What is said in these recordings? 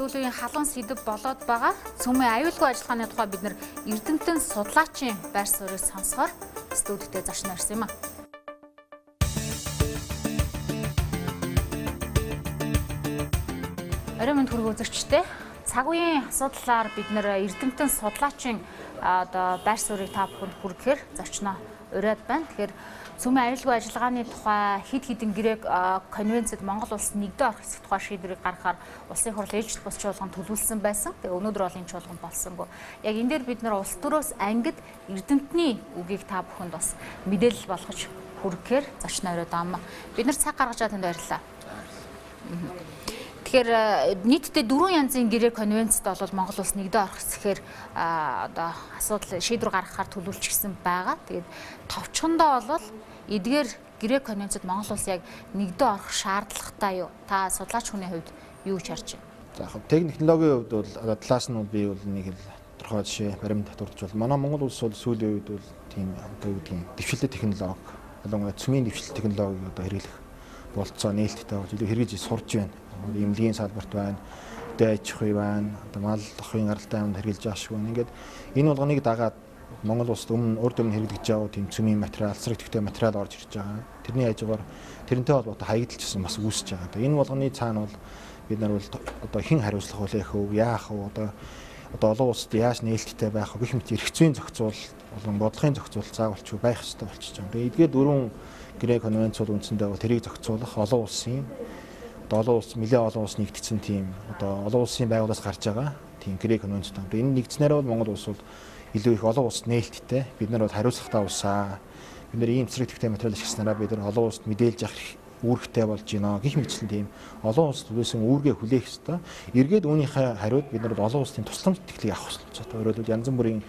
Сүүлийн үеийн халуун сэдэв болоод байгаа цөмийн аюулгүй ажиллагааны тухай бид нар эрдэмтэн судлаачийн байр суурийг сонсохоор студидтэй зочноор ирсэн юм а. Оройн мэнд хүргэх үзэгчдээ, цаг үеийн асуудлаар бид нар эрдэмтэн судлаачийн одоо байр суурийг та бүхэнд хүргэхээр зочноо уриад байна. Тэгэхээр цөмийн аюулгүй ажиллагааны тухай хэд хэдэн гэрээ конвенцэд Монгол улс нэгдээ орох хэсэг тухай шийдвэрийг гаргахаар улсын хурал ээлжит бус чуулган төлөвлөсөн байсан. Тэгээ өнөөдөр бол энэ чуулган болсонгүй. Яг энэ дээр бид нар улс төрөөс ангид эрдэмтний үгийг та бүхэнд бас мэдээлэл болгож хүргэхээр зочноо уриад байгаа юм. Бид нар цаг гаргаж байгаа танд баярлалаа. Тэгэхээр нийтдээ дөрвөн янзын гэрээ конвенцэд бол Монгол улс нэгдээ орох хэсгээр одоо асуудал шийдвэр гаргахаар төлөвлөчихсөн байгаа. Тэгээд товчхондоо бол эдгээр гэрээ конвенцэд Монгол улс яг нэгдээ орох шаардлагатай юу? Та судлаач хүний хувьд юу гэж харж байна? За яг технологийн хувьд бол одоо талаас нь би бол нэг л тодорхой жишээ баримт татварлаж бол манай Монгол улс бол сүүлийн үед бол тийм одоо юу гэдгийг дэвшилтэй технологи, ялангуяа цөмийн дэвшилтэй технологиг одоо хэрэглэх болцоо нээлттэй болж илүү хэрэгж сурж байна. Эмнэлгийн салбарт байна, хөдөө аж ахуй байна, одоо мал охин гаралтай юмд хэрэглэж байгаа шиг байна. Ингээд энэ болгоныг дагаад Монгол улсад өмнө урд өмнө хэрэглэж байгаа тийм цөмийн материал, сэрэг төвтэй материал орж ирж байгаа. Тэрний хажуугаар тэрнтэй холбоотой хаягдalчсан бас үүсэж байгаа. Энэ болгоны цаана бол бид нар бол одоо хэн хариуцлах вэ, яах вэ, одоо олон улсад яаж нээлттэй байх вэ гэх мэт эрх зүйн зохицуул болон бодлогын зохицуул заавалчгүй байх ёстой болчихж байгаа. Тэгээ эдгээр дөрвөн гэрээ конвенц бол үндсэндээ бол тэрийг зохицуулах олон улсын одоо олон улс нэлээд олон улс нэгдсэн тийм одоо олон улсын байгууллагаас гарч байгаа тийм гэрээ конвенц таа. Энэ нэгдснээр бол Монгол улс бол илүү их олон улсад нээлттэй. Бид нар бол хариуцлагатай улсаа. Бид нар ийм эсрэг төвтэй материал ашигласнараа бид нар олон улсад мэдээлж явах үүрэгтэй болж байна гэх мэтчлэн тийм олон улсад төлөөсөн үүргээ хүлээх ёстой. Эргээд үүнийхээ хариуд бид нар олон улсын тусламж тэтгэлгийг авах ёстой. Өөрөөр хэлбэл янз бүрийн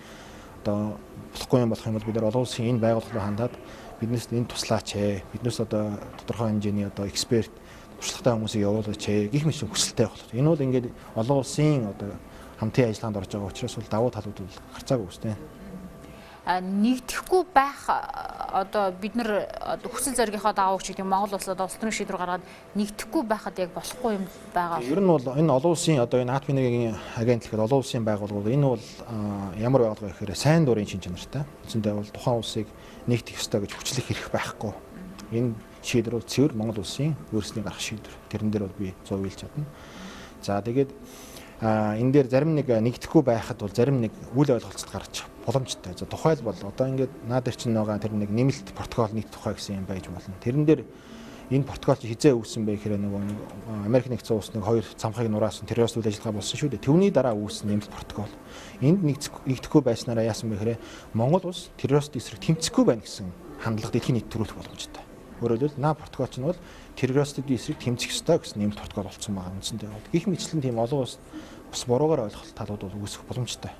одоо болохгүй юм болох юм бол бид нар олон улсын энэ байгууллага руу хандаад биднээс энэ туслаач ээ. Биднээс одоо тодорхой хэмжээний одоо эксперт туршлагатай хүмүүсийг явуулаач ээ гэх мэт хүсэлтэй болох. Энэ бол ингээд олон улсын одоо хамтын ажиллагаанд орж байгаа учраас бол давуу талууд бол гарцаагүй үстэй. Нэгдэхгүй байх одоо бид нар хүсэл зоригийнхоо дагуу ч гэдэг Монгол улс одоо улс төрийн шийдвэр гаргаад нэгдэхгүй байхад яг болохгүй юм байгаа. Ер нь бол энэ олон улсын одоо энэ АТМ-ийн агентлаг олон улсын байгууллага энэ бол ямар байгууллага гэхээр сайн дурын шин чанартай. Үндсэндээ бол тухайн улсыг нэгдэх ёстой гэж хүчлэх хэрэг байхгүй. Энэ шийдвэр бол цэвэр Монгол улсын өөрсдийн гаргах шийдвэр. Тэрэн дээр бол би 100% хэлж чадна. За тэгээд энэ дээр зарим нэг нэгдэхгүй байхад бол зарим нэг үл ойлголцол гарч боломжтой. За тухайлбал одоо ингээд наад дээр чинь байгаа тэр нэг нэмэлт протокол нэг тухай гэсэн юм байж болно. Тэрэн дээр энэ протокол чи хизээ үүссэн бэ гэхээр нөгөө нэг Америк нэгдсэн улс нэг хоёр цамхыг нураасан террорист үйл ажиллагаа болсон шүү дээ. Түүний дараа үүссэн нэмэлт протокол. Энд нэгдэхгүй байснараа яасан бэ гэхээр Монгол улс террорист эсрэг тэмцэхгүй байна гэсэн хандлага дэлхийн нийт төрүүлэх боломжтой. Өөрөөр хэлбэл наа протокол чинь бол террористүүдийн эсрэг тэмцэх ёстой гэсэн нэмэлт протокол болсон байгаа үндсэндээ бол. Гэх мэтчлэн тийм олон улс бас буруугаар ойлголт талууд бол үүсэх боломжтой.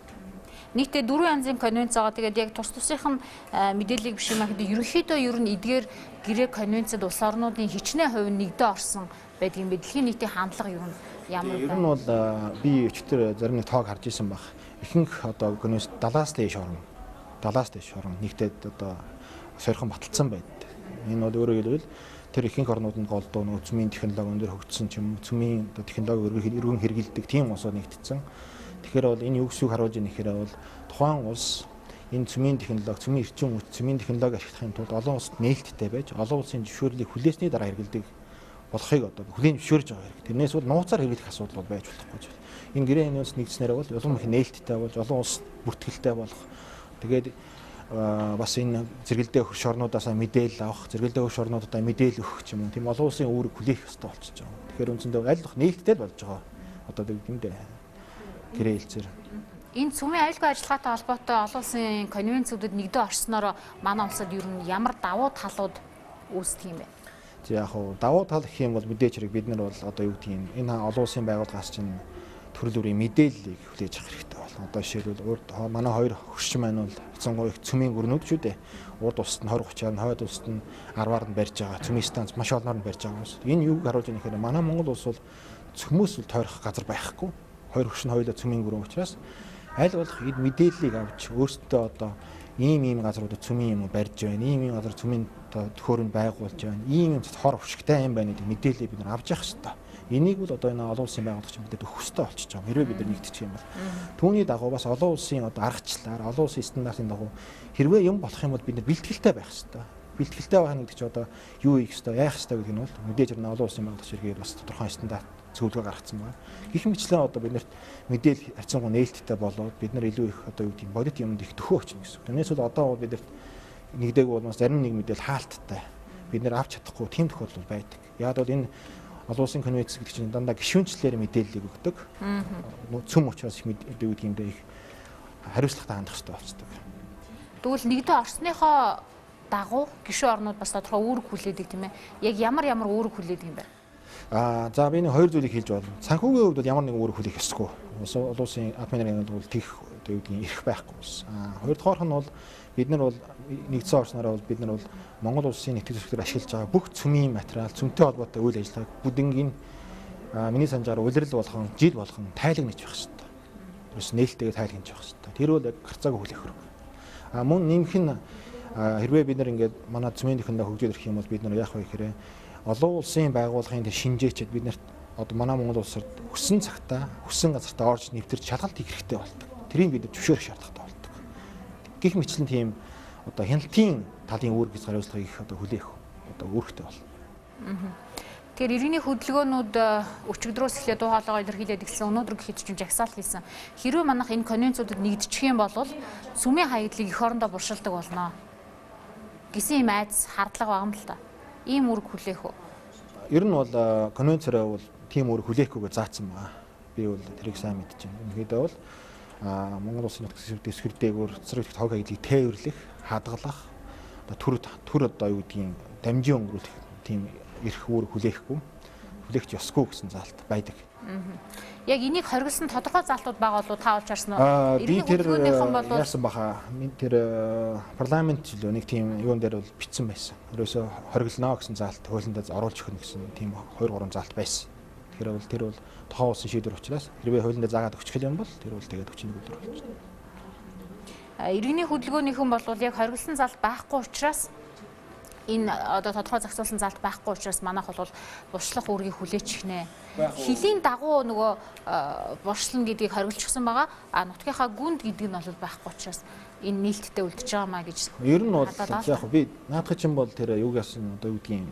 Нийтдээ дөрвөн янзын конвенц байгаа. Тэгээд яг тус тусынхан мэдээллийг биш юм аа гэдэг ерөнхийдөө ер нь эдгээр гэрээ конвенцэд улс орнуудын хичнээн хувь нь нэгдээ орсон байдаг юм бэ? Дэлхийн нийтийн хандлага ер нь ямар вэ? Ер нь бол би өчигдөр зарим нэг тоог харж исэн баг. Ихэнх одоо конвенц 70-аас дээш орн, 70-аас дээш орн нэгдээд одоо сорьхон баталсан байдаг. Энэ бол өөрөөр хэлбэл тэр ихэнх орнууд нь голдуу нөгөө цөмийн технологи өндөр хөгжсөн ч юм уу, цөмийн одоо технологи өргөн хэрэгэлдэг тийм улсууд нэгдсэн. Тэгэхээр бол энэ юу гэсийг харуулж ийн гэхээр бол тухайн улс энэ цөмийн технологи, цөмийн эрчим хүч, цөмийн технологи ашиглахын тулд олон улсад нээлттэй байж, олон улсын зөвшөөрлийг хүлээсний дараа хэрэгэлдэг болохыг одоо хүлээн зөвшөөрж байгаа хэрэг. Тэрнээс бол нууцаар хэрэглэх асуудал бол байж болохгүй зүйл. Энэ гэрээ энэ улс нэгдснээр бол улам их нээлттэй болж, олон улс бүртгэлтэй болох. Тэгээд бас энэ зэрэгэлдээ хөрш орнуудаас мэдээлэл авах, зэрэгэлдээ хөрш орнуудаа мэдээлэл өгөх ч юм уу. Тийм олон улсын үүрэг хүлээх ёстой болчихж байгаа. Тэгэхээр үндсэндээ аль болох нээлттэй л болж байгаа. Одоо юм дээ. Гэрээ хэлцээр. Энэ цөмийн аюулгүй ажиллагаатай холбоотой олон улсын конвенцүүдэд нэгдээ орснороо манай улсад ер нь ямар давуу талууд үүсдэг юм бэ? За яг хуу давуу тал гэх юм бол мэдээж хэрэг бид нар бол одоо юу гэдгийг энэ олон улсын байгууллагаас чинь төрөл бүрийн мэдээллийг хүлээж авах хэрэгтэй болно. Одоо жишээлбэл урд манай хоёр хөрш маань бол хэцэнгуй их цөмийн гүрнүүд шүү дээ. Урд улсад нь 20 30-аар, хойд улсад нь 10-аар нь барьж байгаа. Цөмийн станц маш олноор нь барьж байгаа юм. Энэ юуг харуулж байгаа нэхэр манай Монгол улс бол цөмөөс л тойрох газар байхгүй. Хоёр хөрш нь хоёулаа цөмийн гүрэн учраас аль болох эд мэдээллийг авч өөрсдөө одоо ийм газруудад цөмийн юм барьж байна, ийм газар цөмийн төхөөрөмж байгуулж байна, ийм хор хөшигтэй юм байна гэдэг мэдээллийг бид нар авч явах хэрэгтэй. Энийг бол одоо энэ олон улсын байгууллага чинь бидэд өгөх ёстой болчихж байгаа. Хэрвээ бид нар нэгдчих юм бол түүний дагуу бас олон улсын одоо аргачлалаар, олон улсын стандартын дагуу хэрвээ юм болох юм бол бид нар бэлтгэлтэй байх ёстой. Бэлтгэлтэй байх нь гэдэг чинь одоо юу хийх ёстой, яах ёстой гэдэг нь бол мэдээж энэ олон улсын байгууллага ширхгээр бас тодорхой стандарт зөвлөгөө гаргацсан байна. Гэх мэтчлэн одоо бид нарт мэдээлэл харьцангуй нээлттэй болоод бид нар илүү их одоо юу гэдэг бодит юмд их төхөө очно гэсэн. Тэрнээс бол одоо бид нарт нэгдээгүй бол зарим нэг мэдээлэл хаалттай. Бид нар авч чадахгүй тийм тохиолдол байдаг. Яг бол энэ олон улсын конвенц гэдэг чинь дандаа гишүүнчлэлээр мэдээллийг өгдөг. Цөм учраас их мэдээ гэдэг юм дээр их хариуцлагатай хандах хэрэгтэй болцдог. Тэгвэл нэгдээ орсныхоо дагуу гишүүн орнууд бас тодорхой үүрэг хүлээдэг тийм ээ. Яг ямар ямар үүрэг хүлээдэг юм бэ? За би энэ хоёр зүйлийг хэлж болно. Санхүүгийн хувьд бол ямар нэгэн үүрэг хүлээх ёсгүй. Олон улсын атомын энергийн бол тэгэх одоо юу гэдгийг эрх байхгүй бас. Хоёрдугаарх нь бол бид нар бол нэгдсэн орснороо бол бид нар бол Монгол улсын нэгтгэх зэвсгээр ашиглаж байгаа бүх цөмийн материал, цөмтэй холбоотой үйл ажиллагааг бүдэнгийн миний санджаар улирал болгон, жил болгон тайлагнаж байх хэрэгтэй. Тэрс нээлттэйгээ тайлагнаж байх хэрэгтэй. Тэр бол яг гарцаагүй хүлээх хэрэг. Мөн нэмэх нь хэрвээ бид нар ингээд манай цөмийн технологи хөгжөөд ирэх юм бол бид нар яах вэ гэхээр олон улсын байгууллагын тэр шинжээчд бид нарт одоо манай Монгол улсад хүссэн цагтаа, хүссэн газартаа орж нэвтэрч шалгалт хийх хэрэгтэй болдог. Тэрийг бид зөвшөөрөх шаардлагатай болдог. Гэх мэтлэн тийм одоо хяналтын талын үүрэг хариуцлагыг их одоо хүлээх одоо үүрэгтэй болно. Тэгэхээр иргэний хөдөлгөөнүүд өчигдрөөс эхлээд дуу хоолойгоо илэрхийлээд эхэлсэн. Өнөөдөр гэхэд чинь жагсаалт хийсэн. Хэрвээ манайх энэ конвенцүүдэд нэгдчих юм бол сүмийн хаягдлыг эх орондоо буршилдаг болно гэсэн юм айдас хардлага байгаа юм л та. Ийм үүрэг хүлээх үү? Ер нь бол конвенцээрээ бол тийм үүрэг хүлээхгүйгээ заасан байгаа. Би бол тэрийг сайн мэдэж байна. Үнэхээр бол Монгол улсын нутаг дэвсгэр дээгүүр цэцэрлэг тог хаягдлыг тээвэрлэх, хадгалах, одоо төр одоо юу гэдгийг дамжин өнгөрүүлэх тийм эрх үүрэг хүлээхгүй, хүлээх ёсгүй гэсэн заалт байдаг. Яг энийг хоригдсан тодорхой заалтууд байгаа болов та олж харсан уу? Би тэр яасан баха. Тэр парламент жилөө нэг тийм юун дээр бол бичсэн байсан. Ерөөсөө хориглоно гэсэн заалт хуулиндаа оруулж өгнө гэсэн тийм 2 3 заалт байсан. Тэгэхээр бол тэр бол тухайн улсын шийдвэр учраас хэрвээ хуулиндаа заагаад өгчих юм бол тэр бол тэгээд 41 өдөр болчихно. Иргэний хөдөлгөөнийхэн бол яг хориглосон заалт байхгүй учраас энэ одоо тодорхой зохицуулсан заалт байхгүй учраас манайх бол буршлах үүргийг хүлээчих нэ. Хилийн дагуу нөгөө буршлна гэдгийг хориглочихсон байгаа. А нутгийнхаа гүнд гэдэг нь бол байхгүй учраас энэ нээлттэй үлдчихэж байгаа маа гэж. Ер нь бол яг би наадах чинь бол тэр юуг яасан одоо юу гэдгийг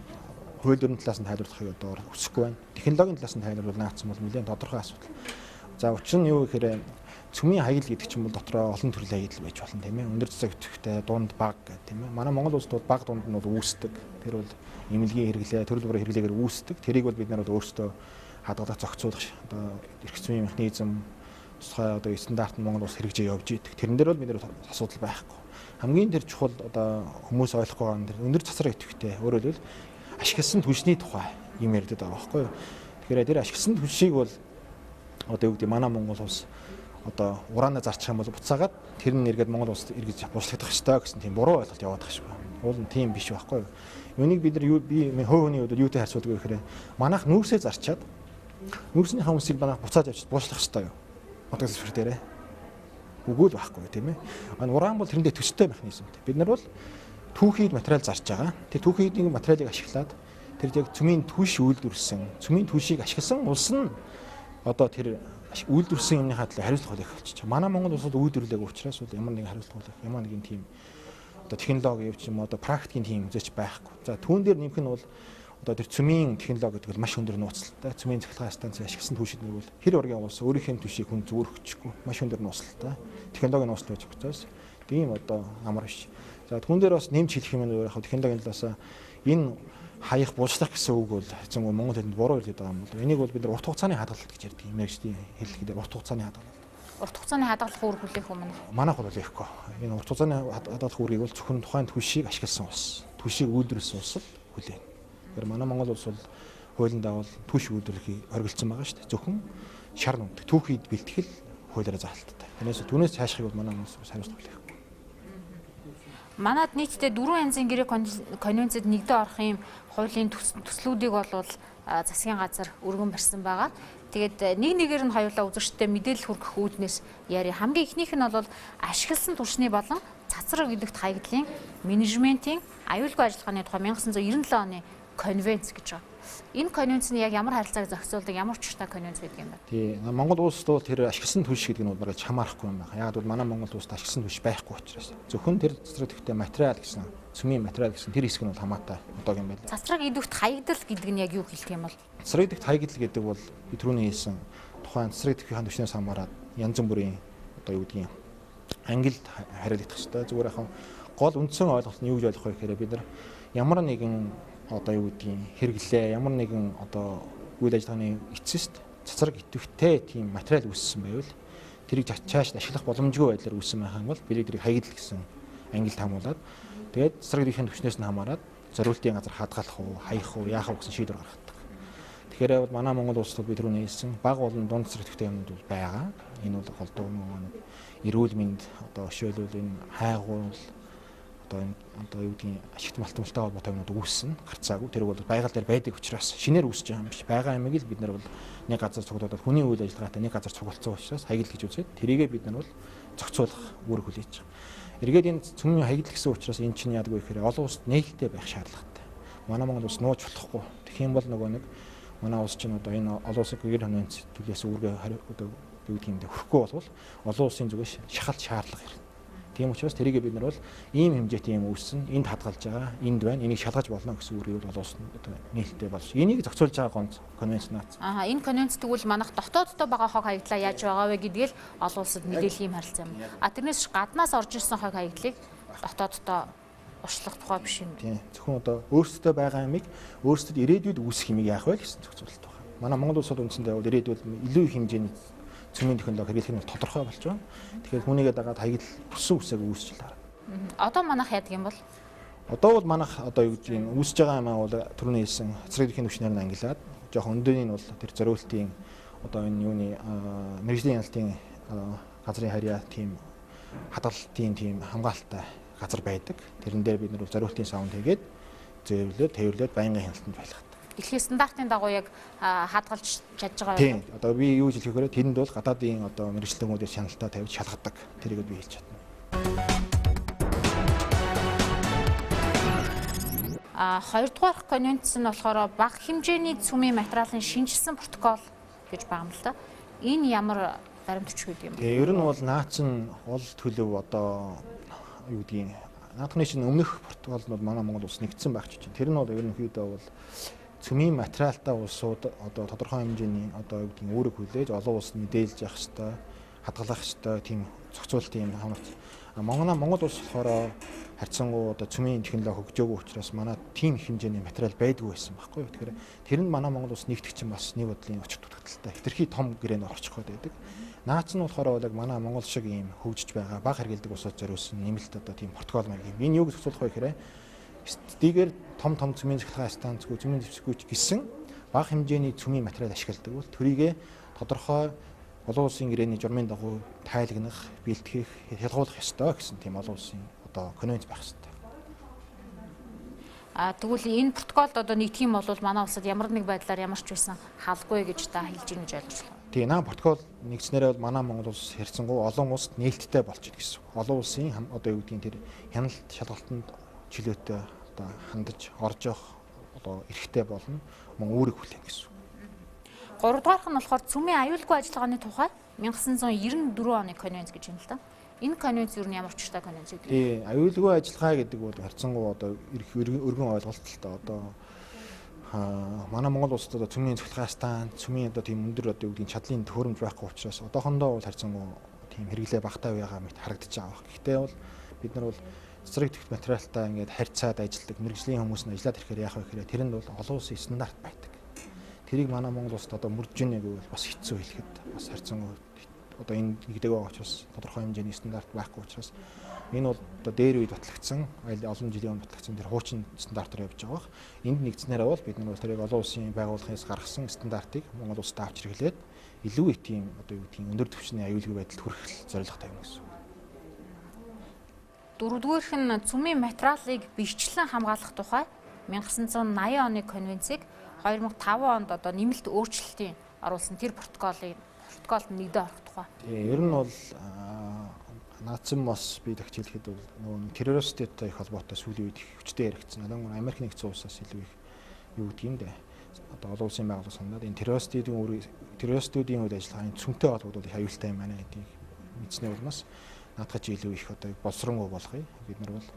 хууль дүрм талаас нь тайлбарлахыг одоо хүсэхгүй байна. Технологийн талаас нь тайлбарлал наацсан бол нэлээд тодорхой асуудал. За учир нь юу гэхээр цөмийн хаягдл гэдэг чинь бол дотроо олон төрлийн хаягдл байж болно тийм ээ. Өндөр цэцэг өтгөхтэй, дунд баг гэх тийм ээ. Манай Монгол улсад бол баг дунд нь бол үүсдэг. Тэр бол эмнэлгийн хэрэглээ, төрөл бүрийн хэрэглээгээр үүсдэг. Тэрийг бол бид нар бол өөрсдөө хадгалах, зохицуулах одоо эрх зүйн механизм тусгай одоо стандарт нь Монгол улс хэрэгжээ явж идэг. Тэрэн дээр бол бид нар асуудал байхгүй. Хамгийн тэр чухал одоо хүмүүс ойлгохгүй байгаа нь тэр өндөр цацраг идэвхтэй. Өөрөөр хэлбэл ашигласан түлшний тухай юм ярьдаг байгаа байхгүй юу. Тэгэхээр тэр ашигласан түлшийг бол одоо юу гэдэг манай Монгол улс одоо ураанаа зарчих юм бол буцаагаад тэр нь эргээд Монгол улсад эргэж бушлагдах ёстой гэсэн тийм буруу ойлголт яваад байгаа шүү. Уул нь тийм биш байхгүй юу. Үүнийг бид нар юу би хувь хүний хувьд юутай харьцуулдаг вэ гэхээр манайх нүүрсээ зарчаад нүүрснийхаа үнсийг манайх буцааж авчид бушлах ёстой юу. Нутаг дэвсгэр дээрээ. Үгүй л байхгүй тийм ээ. Ураан бол тэрэндээ төстэй механизмтэй. Бид нар бол түүхийд материал зарж байгаа. Тэр түүхийдийн материалыг ашиглаад тэр яг цөмийн түлш үйлдвэрлэсэн, цөмийн түлшийг ашигласан улс нь одоо тэр үйлдвэрлэсэн юмныхаа төлөө хариуцлага хүлээх болчих. Манай Монгол улсад үйлдвэрлээг учраас бол ямар нэгэн хариуцлага хүлээх, ямар нэгэн тийм одоо технологи явж юм одоо практикийн тийм үзэж байхгүй. За түүн дээр нэмэх нь бол одоо тэр цөмийн технологи гэдэг бол маш өндөр нууцлалтай. Цөмийн цахилгаан станц ашигласан түлшид нэг бол хэр ургийн улс өөрийнх нь түлшийг хүн зөөрөхгүй маш өндөр нууцлалтай. Технологи нууцлал байж учраас тийм одоо амар биш. За түүн дээр бас нэмж хэлэх юм нь яг технологийн талаас энэ хаях булшлах гэсэн үг бол хэцүү монгол хэлэнд буруу хэлээд байгаа юм бол энийг бол бид нар урт хугацааны хадгалалт гэж ярьдаг юм. Мэргэжлийн хэллэгээр урт хугацааны хадгалалт. Урт хугацааны хадгалах үүрэг хүлээх юм уу? Манайх бол хүлээхгүй. Энэ урт хугацааны хадгалах үүргийг бол зөвхөн тухайн түлшийг ашигласан улс, түлшийг үйлдвэрлэсэн улс л хүлээнэ. Тэгэхээр манай Монгол улс бол хуулийн дагуу түлш үйлдвэрлэхийг хоригдсон байгаа шүү дээ. Зөвхөн шар нүмтэг түүхийд бэлтгэл хуулиараа заалттай. Тэрнээс түүнээс цаашхыг бол манай улс хариуцлага хүлээхгүй. Манад нийтдээ 4 янзын гэрээ конвенцэд нэгдээ орох юм хуулийн төслүүдийг бол засгийн газар өргөн барьсан байгаа. Тэгээд нэг нэгээр нь хоёулаа үзэгчдэд мэдээлэл хүргэх үүднээс яри. Хамгийн эхнийх нь бол ашигласан түлшний болон цацраг гэдэгт хаягдлын менежментийн аюулгүй ажиллагааны тухай 1997 оны конвенц гэж байгаа. Энэ конвенц нь яг ямар харилцааг зохицуулдаг, ямар учиртай конвенц гэдэг юм бэ? Тий, Монгол улсад бол тэр ашигласан түлш гэдэг нь бол бараг хамаарахгүй юм байна. Яг бол манай Монгол улсад ашигласан түлш байхгүй учраас зөвхөн тэр цацраг идэвхтэй материал гэсэн, цөмийн материал гэсэн тэр хэсэг нь бол хамаатай одоогийн байдлаар. Цацраг идэвхт хаягдал гэдэг нь яг юу хэлэх юм бол? Цацраг идэвхт хаягдал гэдэг бол би түрүүний хэлсэн тухайн цацраг идэвхийн түвшнээс хамаарат янз бүрийн одоо юу гэдгийг ангилд хариулах хэрэгтэй. Зүгээр яг гол үндсэн ойлголт нь юу гэж ойлгох вэ гэхээр бид нар ямар нэгэн одоо юу гэдгийг хэрэглээ, ямар нэгэн одоо үйл ажиллагааны эцэст цацраг идэвхтэй тийм материал үүссэн байвал тэрийг чааш ашиглах боломжгүй байдлаар үүссэн байх юм бол бид тэрийг хаягдал гэсэн ангилд хамуулаад тэгээд цацраг идэвхийн түвшнээс нь хамаарат зориултын газар хадгалах уу, хаях уу, яах уу гэсэн шийдвэр гаргадаг. Тэгэхээр бол манай Монгол улсад би түрүүний хэлсэн баг болон дунд цацраг идэвхтэй юмнууд бол байгаа. Энэ бол голдуу нөгөө нэг эрүүл мэнд одоо өшөөлөл энэ хайгуул одоо энэ одоо юу гэдгийг ашигт малтамалтай холбоотой юмнууд үүссэн гарцаагүй. Тэр бол байгаль дээр байдаг учраас шинээр үүсэж байгаа юм биш. Байгаа юмыг л бид нар бол нэг газар цуглуулад хүний үйл ажиллагаатай нэг газар цуглуулсан учраас хаягдал гэж үзээд тэрийгээ бид нар бол зохицуулах үүрэг хүлээж байгаа. Эргээд энэ цөмийн хаягдал гэсэн учраас энэ чинь яадаг вэ гэхээр олон улсад нээлттэй байх шаардлагатай. Манай Монгол улс нууж болохгүй. Тэгэх юм бол нөгөө нэг манай улс чинь одоо энэ олон улсын гэр конвенц төлөөс үүргээ одоо юу гэдгийг юм хүрэхгүй болвол олон улсын зүгээс шахалт шаардлага ирнэ. Тийм учраас тэрийг бид нар бол ийм хэмжээтэй юм үүссэн, энд хадгалж байгаа, энд байна, энийг шалгаж болно гэсэн үүргийг бол олон улс одоо нээлттэй болж. Энийг зохицуулж байгаа гонц конвенц наац. Аа, энэ конвенц тэгвэл манайх дотооддоо байгаа хог хаягдлаа яаж байгаа вэ гэдгээл олон улсад мэдээлэх юм харилцаа юм. А тэрнээс гаднаас орж ирсэн хог хаягдлыг дотооддоо уршлах тухай биш юм. Тийм. Зөвхөн одоо өөрсдөө байгаа юмыг өөрсдөд ирээдүйд үүсэх юмыг яах вэ гэсэн зохицуулалт байна. Манай Монгол улсад үндсэндээ бол ирээдүйд илүү их хэмжээний цөмийн технологи хэрэглэх нь тодорхой болж байна. Тэгэхээр хүнийгээ дагаад хаягдал хүссэн үсээг үүсч л харна. Одоо манайх яадаг юм бол? Одоо бол манайх одоо юу гэдэг юм үүсэж байгаа юм аа бол түрүүний хэлсэн цацраг идэвхийн түвшнээр нь ангилаад жоохон өндөний нь бол тэр зориултын одоо энэ юуны мэргэжлийн хяналтын газрын харьяа тийм хадгалтын тийм хамгаалалттай газар байдаг. Тэрэн дээр бид нар зориултын саунд хийгээд зээвлээд тээвэрлээд байнгын хяналтанд байлгадаг. Дэлхийн стандартын дагуу яг хадгалж чадж байгаа юм. Тийм. Одоо би юу гэж хэлэх вэ? Тэрэнд бол гадаадын одоо мэргэжилтнүүдээс хяналтаа тавьж шалгадаг. Тэрийг би хэлж чадна. А хоёрдугаар конвенц нь болохоор бага хэмжээний цөмийн материалын шинжилсэн протокол гэж байгаа юм л да. Энэ ямар баримт бичиг гэдэг юм бэ? Ер нь бол наац нь гол төлөв одоо юу гэдгийг наадхны чинь өмнөх протокол нь бол манай Монгол улс нэгдсэн байх чинь. Тэр нь бол ерөнхийдөө бол цөмийн материалтай улсууд одоо тодорхой хэмжээний одоо юу гэдгийг үүрэг хүлээж олон улсад мэдээлж явах ёстой, хадгалах ёстой тийм зохицуултын юм хамаарч. Монгол улс болохоор харьцангуй одоо цөмийн технологи хөгжөөгүй учраас манай тийм хэмжээний материал байдгүй байсан байхгүй юу. Тэгэхээр тэр нь манай Монгол улс нэгдэх чинь бас нэг бодлын очир дутагдaltaй хэтэрхий том гэрээнд орчих гээд байдаг. Наац нь болохоор яг манай Монгол шиг ийм хөгжиж байгаа бага хэрэглэдэг улсад зориулсан нэмэлт одоо тийм протокол маяг юм. Энэ юу гэж зохицуулах вэ гэхээр стигээр том том цөмийн цахилгаан станцгүй, цөмийн зэвсэггүй ч гэсэн бага хэмжээний цөмийн материал ашигладаг бол тэрийгэ тодорхой олон улсын гэрээний журмын дагуу тайлагнах, бэлтгэх, хялгуулах ёстой гэсэн тийм олон улсын одоо конвенц байх ёстой. А тэгвэл энэ протоколд одоо нэгдэх юм бол манай улсад ямар нэг байдлаар ямар ч байсан халгүй гэж та хэлж ийн гэж ойлгож байна. Тийм, наа протокол нэгдснээрээ бол манай Монгол улс харьцангуй олон улсад нээлттэй болж ийн гэсэн. Олон улсын одоо юу гэдгийг тэр хяналт шалгалтанд чөлөөтэй одоо хандаж орж явах одоо эрхтэй болно, мөн үүрэг хүлээн гэсэн. Гуравдугаарх нь болохоор цөмийн аюулгүй ажиллагааны тухай 1994 оны конвенц гэж юм л да. Энэ конвенц юу нь ямар учиртай конвенц гэдэг вэ? Тийм, аюулгүй ажиллагаа гэдэг бол харьцангуй одоо өргөн ойлголт л та. Одоо манай Монгол улсад одоо цөмийн цахилгаан станц, цөмийн одоо тийм өндөр одоо юу гэдгийг чадлын төхөөрөмж байхгүй учраас одоохондоо бол харьцангуй тийм хэрэглээ багтаа байгаа мэт харагдаж байгаа баг. Гэхдээ бол бид нар бол цэцрэг тэгт материалтай ингээд харьцаад ажилладаг мэргэжлийн хүмүүс нь ажиллаад ирэхээр яах вэ гэхээр тэрэнд бол олон улсын стандарт байдаг. Тэрийг манай Монгол улсад одоо мөрдөж гинэ гэвэл бас хэцүү хэлэхэд бас харьцангуй одоо энэ нэгдэг байгаа учраас тодорхой хэмжээний стандарт байхгүй учраас энэ бол одоо дээр үед батлагдсан олон жилийн өмнө батлагдсан тэр хуучин стандартаар явж байгаа бах. Энд нэгдснээрээ бол бид нар бол тэрийг олон улсын байгууллагаас гаргасан стандартыг Монгол улсад авч хэрэглээд илүү их тийм одоо юу гэдгийг өндөр түвшний аюулгүй байдалд хүрэх зорилго тавина гэсэн үг. Дөрөвдүгээрх нь цөмийн материалыг биечлэн хамгаалах тухай 1980 оны конвенцийг 2005 онд одоо нэмэлт өөрчлөлтийн оруулсан тэр протоколыг протоколд нэгдээ орох тухай. Тийм, ер нь бол наацсан мос би тагч хэлэхэд бол нөгөө террористтэй их холбоотой сүүлийн үед их хүчтэй яригдсан. Ялангуяа Америк нэгдсэн улсаас илүү их юу гэдэг юм дээ. одоо олон улсын байгууллага сандаад энэ террористүүдийн үйл ажиллагааны цөмтэй холбогдвол их аюултай юм байна гэдгийг мэдсэний улмаас наадах чи илүү их одоо боловсронгуй болгоё. Бид нар бол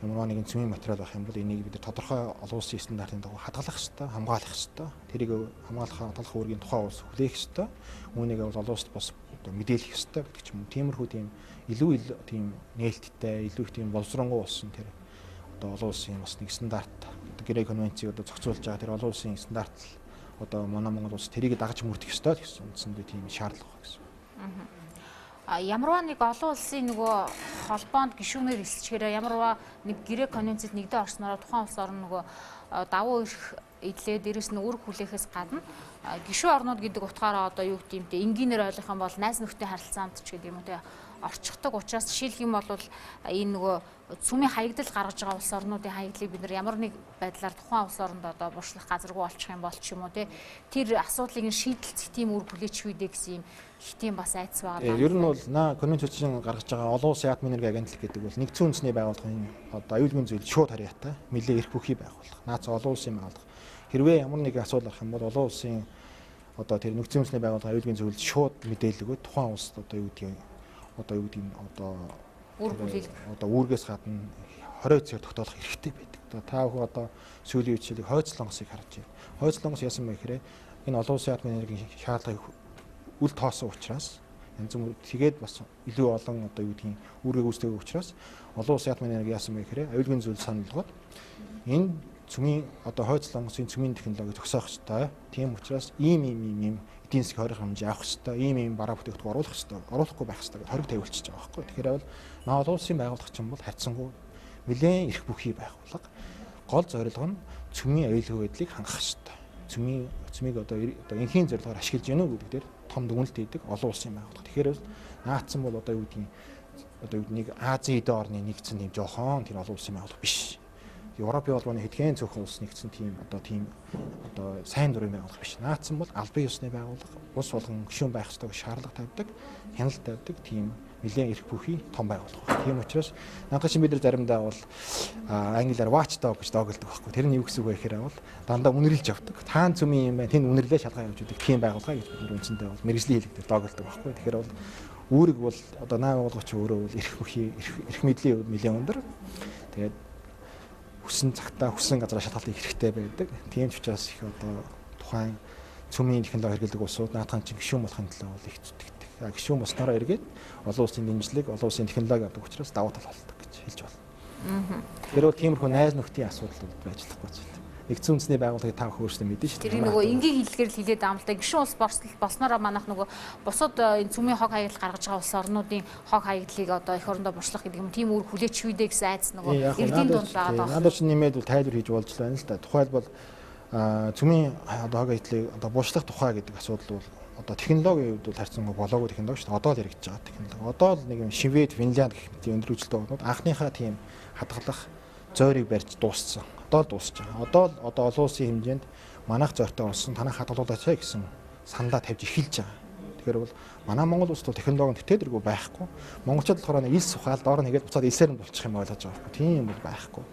ямар нэгэн цөмийн материал байх юм бол энийг бид нар тодорхой олон улсын стандартын дагуу хадгалах ёстой, хамгаалах ёстой. Тэрийг хамгаалах, хадгалах үүргийг тухайн улс хүлээх ёстой. Үүнийг бол олон улсад бас одоо мэдээлэх ёстой гэдэг ч юм уу. Тиймэрхүү тийм илүү тийм нээлттэй, илүү их тийм боловсронгуй болсон тэр одоо олон улсын бас нэг стандарт, одоо гэрээ конвенцийг одоо зохицуулж байгаа тэр олон улсын стандарт одоо манай Монгол улс тэрийг дагаж мөрдөх ёстой гэсэн үндсэндээ тийм шаардлага гэсэн. Ямарваа нэг олон улсын нөгөө холбоонд гишүүнээр элсчихээрээ ямарваа нэг гэрээ конвенцэд нэгдээ орсноороо тухайн улс орн нөгөө давуу эрх эдлээ, дээрэс нь үүрэг хүлээхээс гадна гишүүн орнууд гэдэг утгаараа одоо юу гэдэг юм те энгийнээр ойлгох юм бол найз нөхдөд харилцаанд ч гэдэг юм уу те орчихдог учраас жишээлх юм бол энэ нөгөө цөмийн хаягдал гаргаж байгаа улс орнуудын хаягдлыг бид нар ямар нэг байдлаар тухайн улс оронд одоо буршлах газаргүй болчих юм бол ч юм уу те тэр асуудлыг нь шийдэлцэх тийм үр хүлээч үү гэсэн юм их тийм бас айдас байгаа. Ер нь бол конвенцийн гаргаж байгаа олон улсын атомын энерги агентлаг гэдэг бол нэгдсэн үндэсний байгууллагын одоо аюулгүй зүйл шууд харьяатай нэлээ эрх бүхий байгууллага. Наац олон улсын байгууллага. Хэрвээ ямар нэгэн асуудал гарах юм бол олон улсын одоо тэр нэгдсэн үндэсний байгууллага аюулгүй зүйлд шууд мэдээлэл өгөөд тухайн улсад одоо юу гэдгийг одоо үүрэг хүлээлгэх одоо үүргээс гадна 20 цагаар тогтоолох хэрэгтэй байдаг. Одоо та бүхэн одоо сүүлийн үечлийг хойц лонгосыг харж байна. Хойц лонгос яасан бэ гэхээр энэ олон улсын атомын энергийн шаардлагыг үл тоосон учраас янз бүр тэгээд бас илүү олон одоо юу гэдгийг үүргээ гүйцэтгэх учраас олон улсын атомын энерги яасан бэ гэхээр аюулгүй зүйл санал болгоод энэ цөмийн одоо хойц лонгосын цөмийн технологиг зогсоох ёстой. Тийм учраас ийм ийм ийм ийм эдийн засгийн хорих хэмжээ авах ёстой, ийм ийм бараа бүтээгдэхүүн оруулах ёстой, оруулахгүй байх ёстой гэж хориг тавиулчихж байгаа байхгүй. Тэгэхээр бол наа олон улсын байгууллага ч юм бол харьцангуй нэлээд эрх бүхий байгууллага. Гол зорилго нь цөмийн аюулгүй байдлыг хангах ёстой. Цөмийг одоо энхийн зорилгоор ашиглаж гэнэ үү гэдэг дээр том дүгнэлт хийдэг олон улсын байгууллага. Тэгэхээр наацсан бол одоо юу гэдгийг одоо нэг Азийн эдийн орны нэгдсэн тийм жохон тэр олон улсын байгууллага биш. Европын холбооны хэдхэн цөөхөн улс нэгдсэн тийм одоо тийм одоо сайн дурын байгууллага биш. Наацсан бол албан ёсны байгууллага, улс болгон гишүүн байх ёстой гэж шаардлага тавьдаг, хяналт тавьдаг тийм нэлээд эрх бүхий том байгууллага. Тийм учраас надад чинь бид нар заримдаа бол англиар watchdog гэж доголдог байхгүй. Тэр нь юу гэсэн үг вэ гэхээр бол дандаа үнэрлж явдаг. Таан цөмийн юм байна. Тэнд үнэрлээ шалгаа явж идэг тийм байгууллага гэж бид нар үндсэндээ бол мэргэжлийн хэлэг дээр доголдог байхгүй. Тэгэхээр бол үүрэг бол одоо наа байгууллага чи өөрөө бол эрх бүхий эрх мэдлийн хувьд нэлээд өндөр. Тэгээд хүссэн цагтаа хүссэн газараа шалгалт хийх хэрэгтэй байдаг. Тийм ч учраас их одоо тухайн цөмийн технологи хэрэглэдэг улсууд наадхан чинь гишүүн болохын төлөө бол их зүтгэдэг. Гишүүн болсноороо эргээд олон улсын дэмжлэг, олон улсын технологи авдаг учраас давуу тал болдог гэж хэлж байна. Тэр бол тиймэрхүү найз нөхдийн асуудал байж болохгүй зүйл. Нэгдсэн үндэсний байгууллагыг та бүхэн өөрсдөө мэднэ шүү дээ. Тэр нөгөө энгийн хэллэгээр л хэлээд байгаа юм л да. Гишүүн улс болсноороо манайх нөгөө бусад энэ цөмийн хог хаягдал гаргаж байгаа улс орнуудын хог хаягдлыг одоо эх орондоо буршлах гэдэг юм тийм үр хүлээч үү дээ гэсэн айдас нөгөө эрдийн дунд байгаа даа. Надад ч нэмээд бол тайлбар хийж болж л байна л да. Тухайлбал цөмийн одоо хог хаягдлыг одоо буршлах тухай гэдэг асуудал бол одоо технологийн хувьд бол харьцангуй болоогүй технологи шүү дээ. Одоо л яригдж байгаа технологи. Одоо л нэг юм Швед, Финлянд гэх мэт өндөр хөгжилтэй орнууд анхныхаа тийм хадгалах зойрыг барьж дууссан. Одоо л дуусч байгаа. Одоо л одоо олон улсын хэмжээнд манайх зойртой болсон, танах хадгалуулаач гэсэн саналаа тавьж эхэлж байгаа. Тэгэхээр бол манай Монгол улсд бол технологи төтөөдөргүй байхгүй. Монголчууд болохоор нэг илс ухаал доор нь хийгээд буцаад илсээр нь болчих юм ойлгож байгаа байхгүй. Тийм юм бол байхгүй.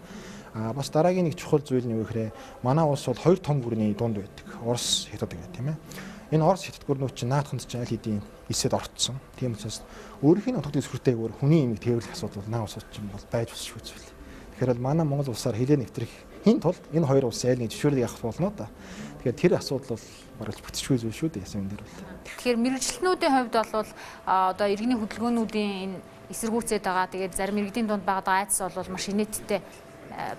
Бас дараагийн нэг чухал зүйл нь юу гэхээр манай улс бол хоёр том гүрний дунд байдаг. Орос, Хятад гэдэг тийм ээ. Энэ Орос Хятад гүрнүүд чинь наадханд чинь аль хэдийн илсээд орцсон. Тийм учраас өөрийнх нь утга дэвсгэртэйгээр хүний имийг тээвэрлэх асуудал бол наа улсууд чинь бол байж болшгүй зүйл. Тэгэхээр бол манай Монгол улсаар хилээ нэвтрэх хин тулд энэ хоёр улсын аль нэг зөвшөөрлийг авах болно да. Тэгэхээр тэр асуудал бол бараг бүтчихгүй зүйл шүү дээ яасан юм дээр бол. Тэгэхээр мэргэжилтнүүдийн хувьд бол одоо иргэний хөдөлгөөнүүдийн энэ эсэргүүцээд байгаа. Тэгээд зарим иргэдийн дунд байгаа айдас бол маш инээдтэй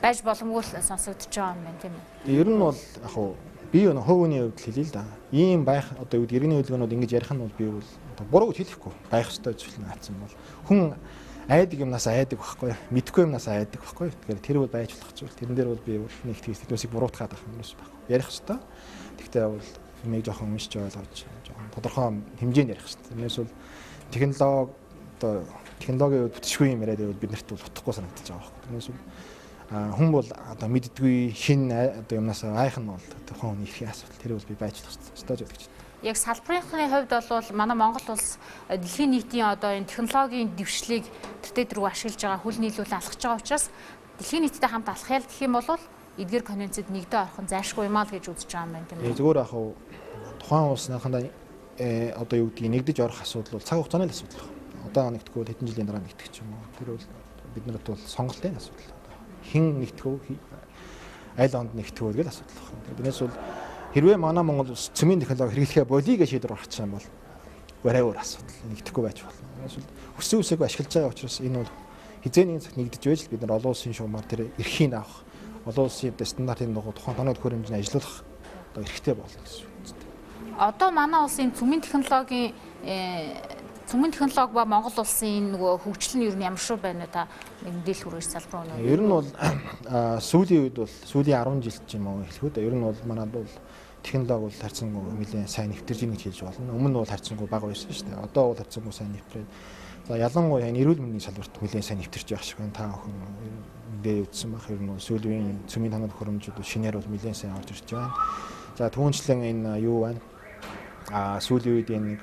байж боломгүй л сонсогдож байгаа юм байна тийм үү? Ер нь бол яг хуу би хувь хүний хувьд хэлье л да. Ийм байх одоо юу гэдэг иргэний хөдөлгөөнүүд ингэж ярих нь бол би бол буруу гэж хэлэхгүй. Байх ёстой зүйл наацсан бол хүн айдаг юмнаас айдаг байхгүй, мэдгүй юмнаас айдаг байхгүй. Тэгэхээр тэр бол байж болох зүйл. Тэрэн дээр бол би бол нэг тэгс тэднүүсийг буруутгаад байх юм ерөөс байхгүй. Ярих ёстой. Тэгтээ бол юмыг жоохон уншиж ойлгож, жоохон тодорхой хэмжээнд ярих ёстой. Тэрнээс бол технологи одоо технологийн хувьд бүтшгүй юм яриад байвал бид нарт бол утгагүй санагдаж байгаа байхгүй. Тэрнээс бол хүн бол одоо мэддгүй шин одоо юмнаас айх нь бол тухайн хүний эрхийн асуудал. Тэр бол би байж болох ёстой гэж бодож байна. Яг салбарынхны хувьд бол манай Монгол улс дэлхийн нийтийн одоо энэ технологийн дэвшлийг тэртээ тэргүй ашиглаж байгаа, хүл нийлүүлэн алхаж байгаа учраас дэлхийн нийттэй хамт алхах ял гэх юм бол эдгээр конвенцэд нэгдээ орох нь зайлшгүй юм аа л гэж үзэж байгаа юм байна, тийм үү? Зүгээр яг тухайн улс наахандаа одоо юу гэдгийг нэгдэж орох асуудал бол цаг хугацааны л асуудал байна. Одоо нэгдэхгүй бол хэдэн жилийн дараа нэгдэх ч юм уу. Тэр бол бид нарт бол сонголтын асуудал. Хэн нэгдэх вэ? Аль онд нэгдэх вэ гэдэг асуудал байна. Тэрнээс бол хэрвээ манай Монгол улс цөмийн технологи хэрэглэхээ болиё гэж шийдвэр гаргачих юм бол арай өөр асуудал. Нэгдэхгүй байж болно. Тэрнээс бол хүссэн үсээгүй ашиглаж байгаа учраас энэ бол хизээ нэгэн цагт нэгдэж байж л бид нар олон улсын шугамар тэр эрхийг авах, олон улсын стандартын дагуу тухайн тоног төхөөрөмжийг ажиллуулах одоо эрхтэй болно гэсэн үг. Одоо манай улсын цөмийн технологийн цөмийн технологи ба Монгол улсын нөгөө хөгжил нь ер нь ямар шүү байна вэ, та нэг мэдээлэл хүргэж салбар өнөө? Ер нь бол сүүлийн үед бол сүүлийн 10 жил ч юм уу хэлэхүү дээ. Ер нь бол манад бол технологи бол харьцангуй нэлээд сайн нэвтэрж ийн гэж хэлж болно. Өмнө нь бол харьцангуй бага байсан шүү дээ. Одоо бол харьцангуй сайн нэвтрээд, за ялангуяа энэ эрүүл мэндийн салбарт нэлээд сайн нэвтэрч байх шиг байна. Та бүхэн мэдээ үзсэн байх. Ер нь бол сүүлийн цөмийн тоног төхөөрөмжүүд шинээр бол нэлээд сайн орж ирж байна. За түүнчлэн энэ юу байна? Сүүлийн үед энэ нэг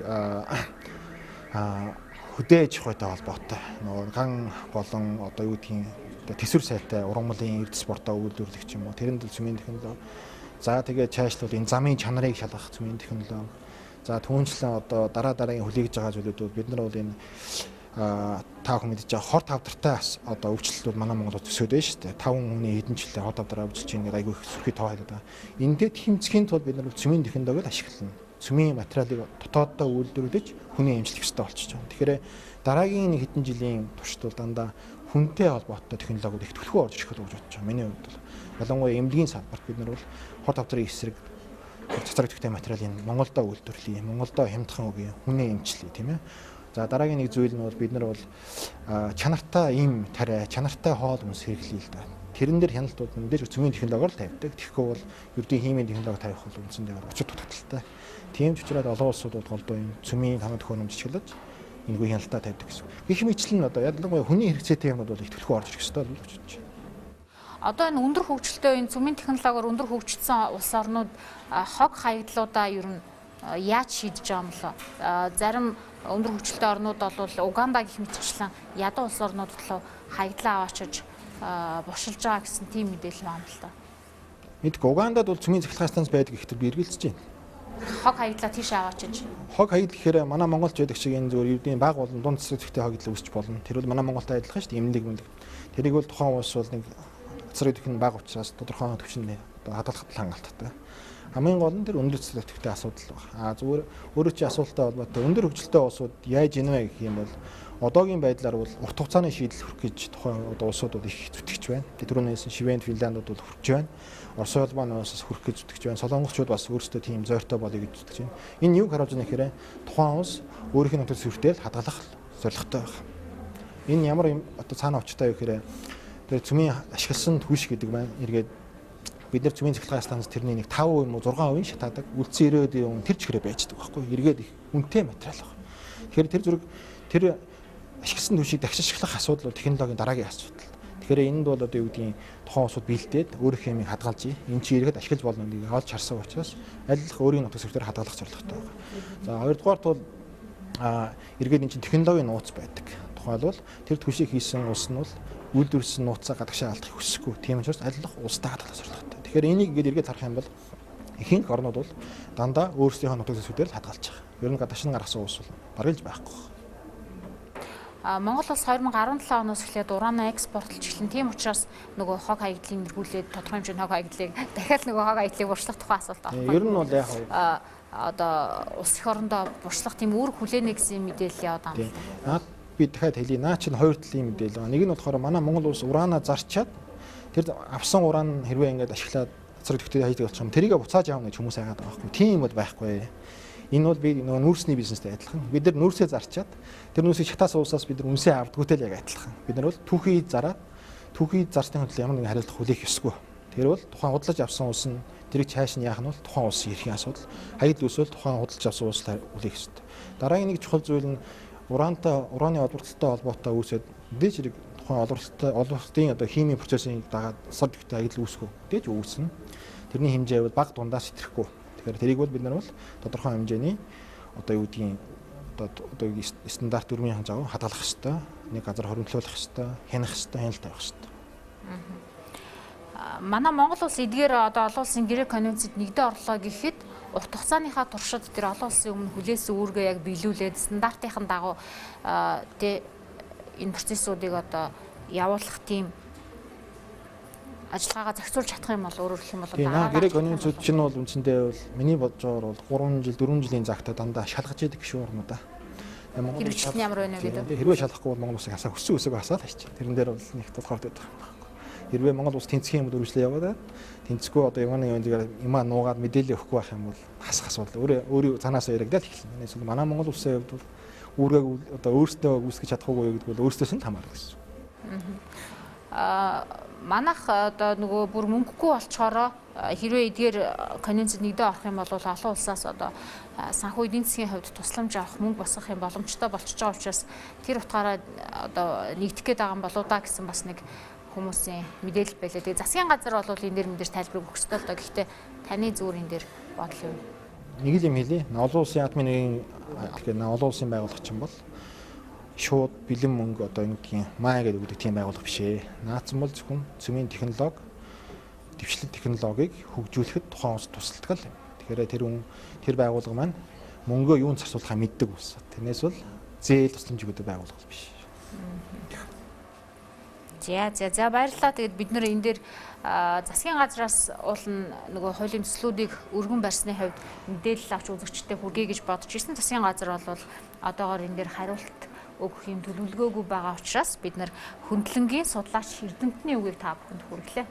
хөдөө аж ахуйтай холбоотой нөгөө ган болон одоо юу гэдгийг төсвөр сайтай ургамлын эрдэс спортоо үйлдвэрлэх ч юм уу, тэрэнд л цөмийн технологи. За тэгээд чаашлбал энэ замын чанарыг шалгах цөмийн технологи. За түүнчлэн одоо дараа дараагийн хүлээгж байгаа зүйлүүд бол бид нар бол энэ та бүхэн мэдэж байгаа хор тавдартай одоо өвчлөлт бол манай Монголд төсөөд байна шүү дээ. 5 хүний хэдэн жилдээ хор тавдраа өвчлөж чинь гэдэг айгүй их сүрхий тоо хэлээд байгаа. Эндээ тэмцэхийн тулд бид нар цөмийн технологиг ашиглана. Цөмийн материалыг дотооддоо үйлдвэрлэж хүний эмчлэх ёстой болчихж байгаа. Тэгэхээр дараагийн нэг хэдэн жилийн туршид бол дандаа хүнтэй холбоотой технологиуд их түлхүү орж ирэх гэж бодож байгаа. Миний хувьд бол ялангуяа эмнэлгийн салбарт бид нар бол хор тавдрын эсрэг цацраг төгтэй материалыг Монголдо үйлдвэрлэе, Монголдо хямдхан өгье, хүний эмчлэе, тийм ээ. За дараагийн нэг зүйл нь бол бид нар бол чанартай ийм тариа, чанартай хоол хүнс хэрэглэе л да. Тэрэн дээр хяналт бол мэдээж цөмийн технологиор л тавьдаг. Тэгэхгүй бол ердийн химийн технологи тавих бол үндсэндээ учир дутагдaltaй. Тийм ч учраас олон улсууд бол голдуу юм цөмийн тоног төхөөрөмж ашиглаж энэгүй хяналтаа тавьдаг гэсэн. Гэх мэтчлэн одоо ялангуяа хүний хэрэгцээтэй юмнууд бол их түлхүү орж ирэх ёстой л гэж бодож байна. Одоо энэ өндөр хөгжилтэй энэ цөмийн технологиор өндөр хөгжсөн улс орнууд хог хаягдлуудаа ер нь яаж шийдэж байгаа юм бэлээ? Зарим өндөр хөгжилтэй орнууд бол Уганда гэх мэтчлэн ядуу улс орнууд руу хаягдлаа аваачиж буршилж байгаа гэсэн тийм мэдээлэл байна л да. Мэдгүй Угандад бол цөмийн цахилгаан станц байдаг гэхдээ би эргэлзэж байна. Хог хаягдлаа тийш аваачиж. Хог хаягдл гэхээр манай Монголч байдаг шиг энэ зөвөр ердийн баг болон дунд цэцэг төгтэй хогдол үүсч болно. Тэр бол манай Монголд адилхан шүү дээ. Эмнэлэг мэлэг. Тэрийг бол тухайн улс бол нэг цэцэг төх нь баг учраас тодорхой төвшөнд одоо хадгалахад хангалттай. Хамгийн гол нь тэр өндөр цэцэг төгтэй асуудал байна. А зүгээр өөрөө чи асуулттай холбоотой өндөр хөгжилтэй улсууд яаж ийнэ вэ гэх юм бол одоогийн байдлаар бол урт хугацааны шийдэл хүрэх гэж тухайн одоо улсууд бол их зүтгэж байна. Түрүүнээс Швед, Финландууд бол хүрч байна. Орос улбаны улсаас хүрэх гэж зүтгэж байна. Солонгосчууд бас өөрсдөө тийм зойртой болъё гэж зүтгэж байна. Энэ юуг харуулж байна гэхээр тухайн улс өөрийнх нь нутаг дэвсгэртэй л хадгалах зорилготой байна. Энэ ямар юм одоо цаана учиртай вэ гэхээр тэр цөмийн ашигласан түвш гэдэг маань эргээд бид нар цөмийн цахилгаан станц тэрний нэг 5% юм уу 6% шатаадаг. Үлдсэн 90% тэр чигээрээ байждаг байхгүй. Эргээд их үнэтэй материал байна. Тэгэхээр тэр зүрэг тэр ашигласан түвшийг дахиж ашиглах асуудал бол технологийн дараагийн асуудал. Тэгэхээр энд бол одоо юу гэдгийг тухайн улсууд бэлдээд өөрийнхөө юмыг хадгалж, энэ чи эргээд ашиглаж болно гэдгийг олж харсан учраас аль болох өөрийн нутаг дэвсгэрээр хадгалах зорилготой байна. За хоёрдугаарт бол эргээд энэ чинь технологийн нууц байдаг. Тухайлбал тэр түвшийг хийсэн улс нь бол үйлдвэрлэсэн нууцаа гадагшаа алдахыг хүсэхгүй. Тийм учраас аль болох улстай хадгалах зорилготой. Тэгэхээр энийг ингээд эргээд харах юм бол ихэнх орнууд бол дандаа өөрсдийнхөө нутаг дэвсгэрээр л хадгалж байгаа. Ер нь гадагш нь гаргасан улс бол бараг л байхгүй. Монгол улс 2017 оноос эхлээд уран экспортлж эхлэн. Тийм учраас нөгөө хог хаягдлын нэргүүлээд тодорхой хэмжээний хог хаягдлыг дахиад нөгөө хог хаягдлыг буршлах тухайн асуулт авах. Ер нь бол яг одоо улс эх орондоо буршлах тийм үүрэг хүлээнэ гэсэн мэдээлэл яваад байгаа юм. Наад би дахиад хэлье. Наа чинь хоёр талын мэдээлэл байгаа. Нэг нь болохоор манай Монгол улс ураанаа зарчаад тэр авсан уран хэрвээ ингээд ашиглаад цэцэг төгтөө хайдаг болчих юм. Тэрийг буцааж авах гэж хүмүүс айгаад байгаа байхгүй. Тийм бол байхгүй. Энэ бол би нөгөө нүүрсний бизнестэй адилхан. Бид нар нүүрсээ зарчаад тэр нүүрсийг шатаас уусаас бид нар үнсээ авдгүйтэй л яг адилхан. Бид нар бол түүхий зараад түүхий зарсны хөдөл ямар нэгэн хариуцлага хүлээх ёсгүй. Тэр бол тухайн худалдаж авсан улс нь тэрийг чааш нь яах нь бол тухайн улсын эрхийн асуудал. Хаягдл үүсвэл тухайн худалдаж авсан улс хүлээх ёстой. Дараагийн нэг чухал зүйл нь ураантай урааны олборлолттой холбоотой үүсээд мэдээж хэрэг тухайн олборлолттой олборлолтын одоо химийн процессын дагаад сар төгтэй хаягдл үүсэхгүй. Мэдээж үүснэ. Тэрний хэмжээ бол бага дундаас итгэхгүй. Тэгэхээр тэрийг бол бид нар бол тодорхой хэмжээний одоо юу гэдгийг одоо стандарт дүрмийн хангалттай хадгалах ёстой, нэг газар хоримтлуулах ёстой, хянах ёстой, хяналт тавих ёстой. Манай Монгол улс эдгээр одоо олон улсын гэрээ конвенцэд нэгдээ орлоо гэхэд урт хугацааныхаа туршид тэр олон улсын өмнө хүлээсэн үүргээ яг биелүүлээд стандартын дагуу тэ энэ процессуудыг одоо явуулах тийм ажиллагаагаа зохицуулж чадах юм бол өөрөөр хэлэх юм бол дараа гэрээ конвенцүүд чинь бол үндсэндээ бол миний бодож байгаагаар бол 3 жил 4 жилийн загтаа дандаа шалгаж идэг гişүү орнуудаа. Монгол хэрэгжилт нь ямар байна вэ гэдэг. Хэрвээ шалгахгүй бол Монгол улсыг хасаа өссөн өсөг хасаад хайчих. Тэрэн дээр бол нэг тулгаард байдаг юм байна. Хэрвээ Монгол улс тэнцэх юм бол үргэлжлээ яваад тэнцэхгүй одоо яманы юм зүгээр юмаа нуугаад мэдээлэл өгөхгүй байх юм бол хасах асуудал өөрөө өөрөө цаанаасаа яригдал эхэлнэ. Эсвэл манай Монгол улсын хувьд бол үүргээ одоо өөрсдөө үүсгэж чадахгүй гэдэг бол өөрсдөөс нь хамаарна гэсэн. Манайх одоо нөгөө бүр мөнгөгүй болчоороо хэрвээ эдгээр конвенцэд нэгдээ орох юм бол олон улсаас одоо санхүү эдийн засгийн хувьд тусламж авах мөнгө босгох юм боломжтой болчихж байгаа учраас тэр утгаараа одоо нэгдэх гээд байгаа юм болоо да гэсэн бас нэг хүмүүсийн мэдээлэл байлаа. Тэгээ засгийн газар бол энэ дээр мэдээж тайлбарыг өгөх ёстой л доо. Гэхдээ таны зүгээр энэ дээр бодол юу? Нэг л юм хэлье. Олон улсын атомын нэгэн тэгэхээр олон улсын байгууллага чинь бол шууд бэлэн мөнгө одоо ингэн маа гэдэг өгдөг тийм байгууллага биш ээ. Наацсан бол зөвхөн цөмийн технологи, дэвшлэл технологиг хөгжүүлэхэд тухайн улс тусалдаг л юм. Тэгэхээр тэр хүн тэр байгууллага маань мөнгөө юунд зарцуулахаа мэддэг улс. Тэрнээс бол зээл тусламж өгдөг байгууллага биш. За баярлалаа. Тэгээд бид нэр энэ дээр засгийн газраас уул нь нөгөө хуулийн төслүүдийг өргөн барьсны хувьд мэдээлэл авч үзэгчдэд хүргэе гэж бодож ирсэн. Засгийн газар бол одоогоор энэ дээр хариулт өгөх юм төлөвлөгөөгүй байгаа учраас бид нар хөндлөнгийн судлаач эрдэмтний үгийг та бүхэнд хүргэлээ.